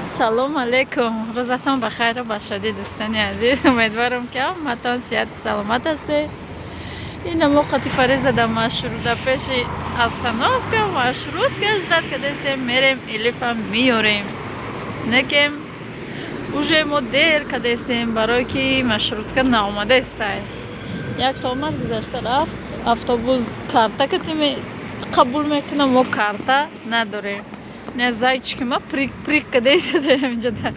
Салом алейкум, рӯзатон ба хайру ба шодӣ, дӯстони азиз. Умедворам, ки ҳаматон сиҳату саломат ҳастед. Ина мо қати Фариза дар маршрут, пеши остановка маршрутка ждать кардастем. Мерем, Элифа меёрем, некем уже мо дер кардастем, барое ки маршрутка наомадаистай. Якта омад, гузашта рафт. Автобус карта кати қабул мекунам, мо карта надорем. Не, зайчики ма прыг прыг кадаистадаям инҷода.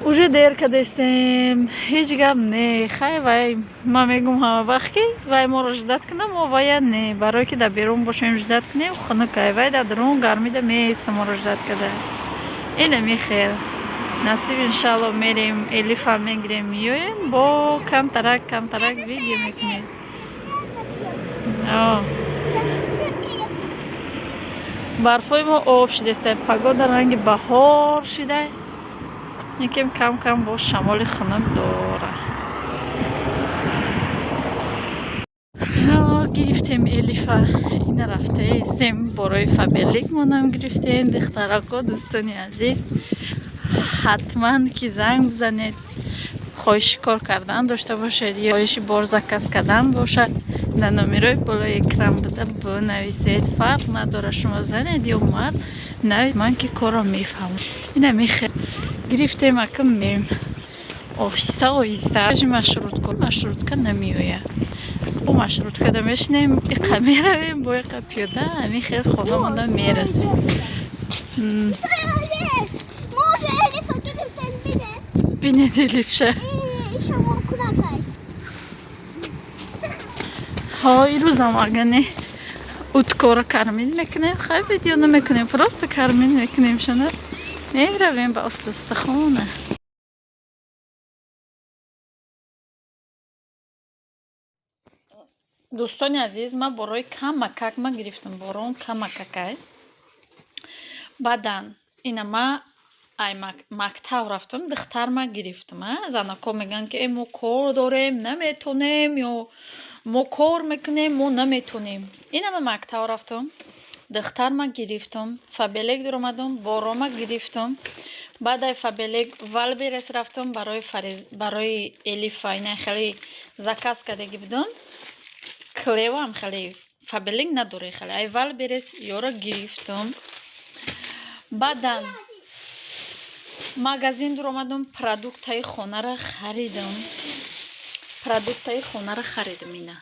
Уже дер кардастем, ҳеҷ гап не. Хай, вай ман мегум ҳама вақт, ки вай моро ждать кунам, мо вая не, барое ки дар берун бошем, ждать кунем, хунукай, вай дар дарун гармида меиста, моро ждать када. Ина михел насиб, иншалло, мерем, Элифа мегирем, меоем, бо камтарак камтарак видео мекунем. О. Барфои мо об шудааст, погода ранги баҳор шида, якем кам кам бо шамоли хунук дора. Гирифтем Элифа, ина рафтаистем, борои Фаберлик монам гирифтем. Духтарако, дӯстони азиз, ҳатман ки занг бизанед. Хоҳиши кор кардан дошта бошед ё хоҳиши бор заказ кардан бошад, дар номерои болои экран буда бинависед. Фарқ надорад, шумо занед ё мард, ман ки корро мефаҳмам. Ина мехе гирифтем, ака мем оҳиста оҳиста. Маршрутка, маршрутка намеояд, бо маршруткада мешинем, иқа меравем, бо иқа пиёда, ҳамин хел хона монда мерасем. Мо уже Элифа гирифтем, бинед. Бинед Элифша. Шумо кунакай. Ҳо, ирӯзам агане уткора кормить мекунем. Хай, видео намекунем, просто кормить мекунем шана, меравем ба остастахона. Дӯстони азиз, ман борои камакак ма гирифтам, борон камакакай. Баъдан ина ма ай мактаб рафтам, духтар ма гирифтам. Занако мегӯянд, ки э, мо кор дорем, наметонем, ё мо кор мекунем, мо наметонем. Ина ма мактаб рафтам, духтар ма гирифтам, Фаберлик дуромадам, борома гирифтам. Баъд ай Фаберлик Вайлдберриз рафтам, барои Элифа ина хеле заказ кардагӣ будам. Клевам хеле Фаберлик надоре, хеле ай Вайлдберриз ёро гирифтам. Баъдан магазин дуромадам, продуктаи хонаро харидам, продуктаи хонаро харидам. Ина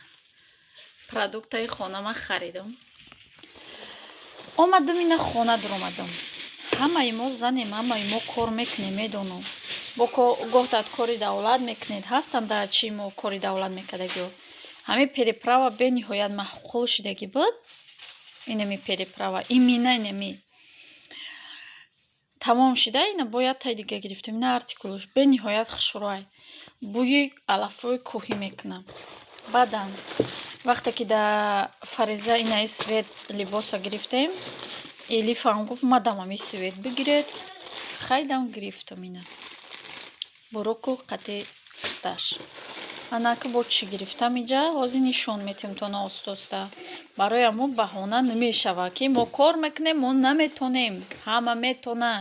продуктаи хонама харидам, омадам, ина хона дуромадам. Ҳамаи мо занем, ҳамаи мо кор мекунем, медонам, бо гоҳ кори давлат мекунед, ҳастанд дар чи мо кори давлат мекардагиҳо. Ҳамин переправа бениҳоят маъқул шудагӣ буд. Инами переправа, имина инами тамом шида, ина бояд тай дига гирифтем. Ина артикулш бениҳоят хушрӯай, бӯи алафҳои кӯҳӣ мекунам. Баъдан вақте ки дар Фариза инаи цвет либоса гирифтем, Элифам гуфт: «Мадам, ами цвет бигиред». Хайдам, гирифтам. Ина буруку қати қиташ. Анаки бо чӣ гирифтам, иҷа ҳозир нишон метиҳем тона оста-оста. Барои ҳамо баҳона намешавад, ки мо кор мекунем, мо наметонем. Ҳама метона.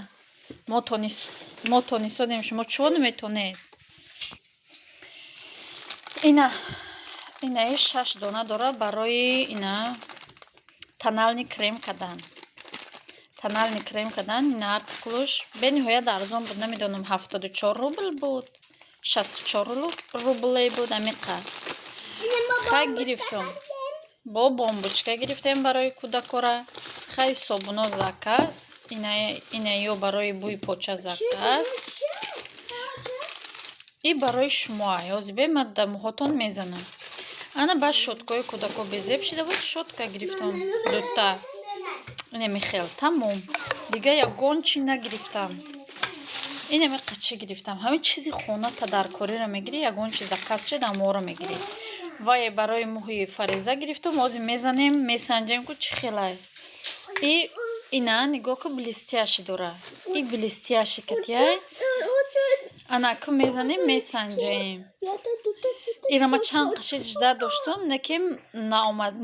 Мо тонистодем, шумо чиво наметонед? Ина инаи шаш дона дора, барои ина тональный крем кардан, тональный крем кардан. Ина артикулуш бениҳоят арзон буд, намедонам, 74 рубл буд, 64 рубле буд, амиқа. Хай, гирифтам, бо бомбочка гирифтем барои кӯдакора. Хай, собуно заказ, инаё барои бӯи поча заказ. И барои шумо ҳозир бе ман дар мӯҳотон мезанам. Ана ба щёткаи кӯдако безеб шида буд, щётка гирифтам дута. Инами хел тамом, дига ягон чи нагирифтам. Инами қача гирифтам, ҳамин чизи хона тадаркориро мегирӣ, ягон чи заказ шид, аморо мегирӣ. Вай барои мӯҳи Фариза гирифтам, ҳозир мезанем, месанҷем, ку чӣ хелай. И ина нигоҳ ку, блестящий дора, и блестящий катияй. Анаку мезанем, месанҷем. Ира ма чанд қаши ждать доштум, неким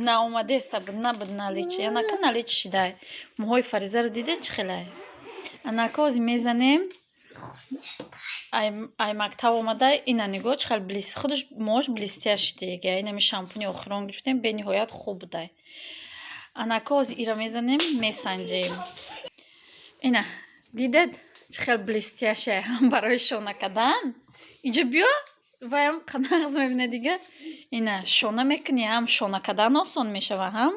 наомадеста буд, набуд наличие. Анака наличие шидай. Мӯҳои Фаризаро диде, чӣ хелай? Анака ҳозир мезанем. Ай мактаб омада, ина нигоҳ, чӣ хел блест, худаш мош блестящий дига. Инами шампуни охирон гирифтем, бениҳоят хуб будай. Анака ҳозир ира мезанем, месанҷем. Ина дидед, чӣ хел блестящая, ҳам барои шона кардан. Инҷо биё, ваям қанағз мебина дига. Ина шона мекунӣ, ҳам шона кардан осон мешава, ҳам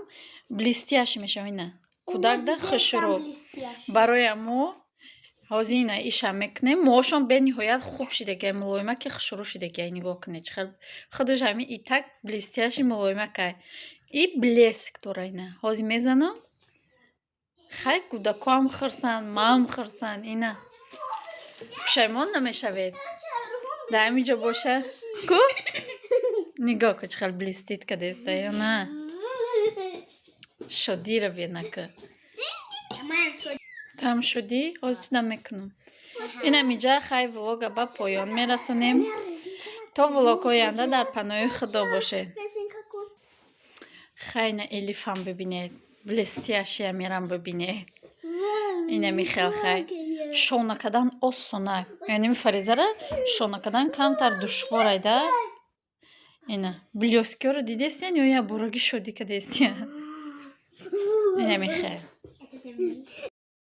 блестящий мешава. Ина кӯдакда хушрӯ. Барои амо ҳозир ина иша мекунем. Мӯошон бениҳоят хуб шидагай, мулоимаки хушрӯ шидагай. Нигоҳ кунед, чӣ хел худаш ҳами и так блестящий, мулоимакай и блеск дора. Ина ҳозир мезанам. Хай, кӯдакоам хурсанд, маам хурсанд. Ина пушаймон намешавед. Дар ҳамин ҷо боша ку, нигоҳ ку, чӣ хел блестит кадеста ё на? Шодиро бенака там шудӣ. Ҳозир тудам мекунам. Инам инҷа хай, влога ба поён мерасонем. То влогҳои оянда дар паноҳи Худо бошед. Хай, на Элифам бибинед, блестящая мерам, бибинед. Инами хел. Хай, шона кардан осонак, яъне Фаризара шона кардан камтар душворай да. Ина блёсткиҳоро дидестен ё я бороги шодӣ кадестия? Инами хел.